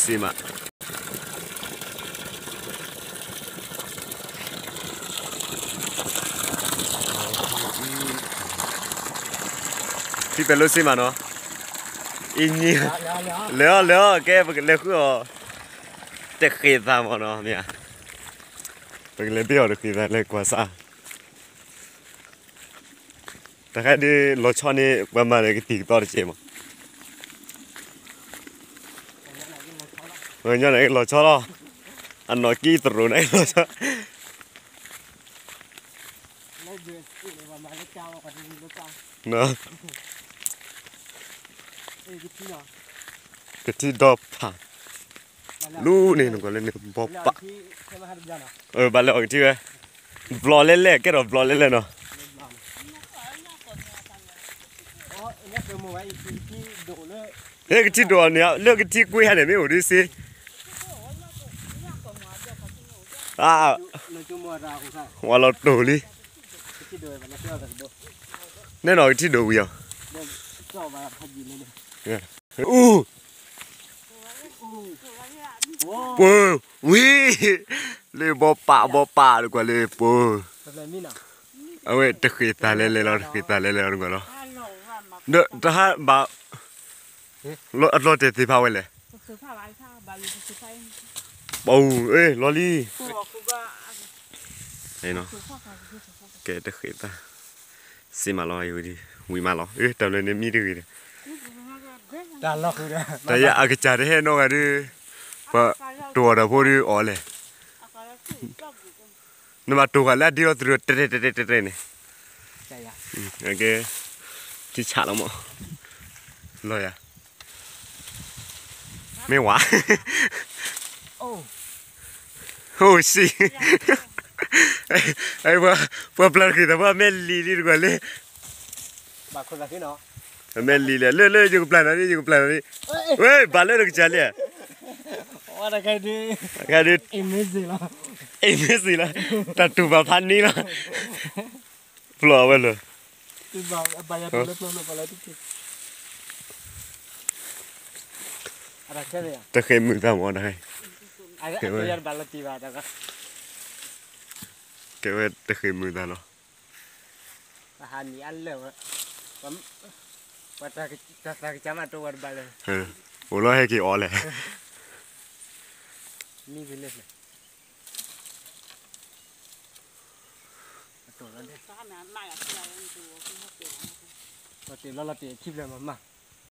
စ့မး, ထံပဲၤလိစ့မးနီၤ, အံၤညံ, လဲၤအီၤ လဲၤအီၤ ကဲ ပကလဲၤဃုအီၤ, တဃ့သးမးနီၤ မ့ၢ်ဧါ, ပကလဲၤဘ့ၣ်အီၤတဃ့သး လဲၤကွၢ်စး တခါဒ်လီၤဆီန့ၣ် ပှၤမၤလၢကသံၣ်ကသီတကဲးမး, ပှၤကညီန့ၣ်လီၤဆီလီၤ, အနီၢ်ကံသရိာ်န့ၣ်လီၤဆီ, ကထံၣ်ဒီဖး, လူန့ၣ်နကွၢ်လၢန့ၣ် ဘီပး, ဘၣ်လၢအီၤကထံၣ်ဝဲ, ဘျီလဲၣ်လဲၣ် ကဲထီၣ်ဘျီလဲၣ်လဲၣ်နီၤ လၢကထံၣ်ဒိၣ်န့ၣ် လၢကထံၣ်ကွ့ဟဲန့ၣ် မ့ၢ်အိၣ်ဒ်စ့, ဝဲလီၤတိၢ်လံ, နဲနီၤကထံၣ်ဒိၣ်ဝံၤအီၤ, အူ, ပှၤ, ဝံၤ, လၢဘီပး ဘီပးတကွၢ်လၢပှၤ, အဝဲတဃ့သးလဲၤလဲၤလီၤ တဃ့သးလဲၤလဲၤလီၤတကွၢ်လီၤ, ဒီးတဟါဘၣ်, အလီၤတဲာ်သ့ၣ်ဖးဝဲလဲၣ်, ပအူ, လီၤလံ ကဲတဃ့သး, စ့မးလီၤ, ဝံၤမးလီၤ, တၢ်လၢန့ၣ်မံတဂ့ၤဒီး, တၢ်ယအကစၢ်တဟဲနီတဂၤဒီး, ပှၤတိၢ်အီၤဒီးဖိဒုးအီၤလဲၣ်, နဘၣ်တိၢ်ဃာ်လၢအဒ့အီၤတရၢ တဲတဲတဲတဲတဲန့ၣ်, ကဲ, ထံဆးလီၤမး, လီၤယၤ, မ့ၢ်ဝဲ အိၣ်စံ, ပှၤပျၢ်တဃ့သး ပှၤမဲာ်လံၤလံတကွၢ်လၢ, အမဲာ်လံၤလဲၣ် လၢလၢယကပျၢ်နၤလံ ယကပျၢ်နၤလံ, ဝဲဘၣ်လၢနကစၢ်လံ, တခါဒုး, အ့မ့ၢ်စ့လီၤ, တၢ်တူၢ်ဘၣ်ဖးန့ၣ်လီၤ, ပျီၢ်ဝဲလၢ တဃ့မုာ်သးမးတခါ, ကဲဝဲတဃ့မုာ်သးလီၤ, အိၣ်လီၤဟဲက့ၤအီၤလဲၣ်, လီၤတ့ၢ်လီၤလီၤတ့ၢ်ခံဖျၢၣ်မးမး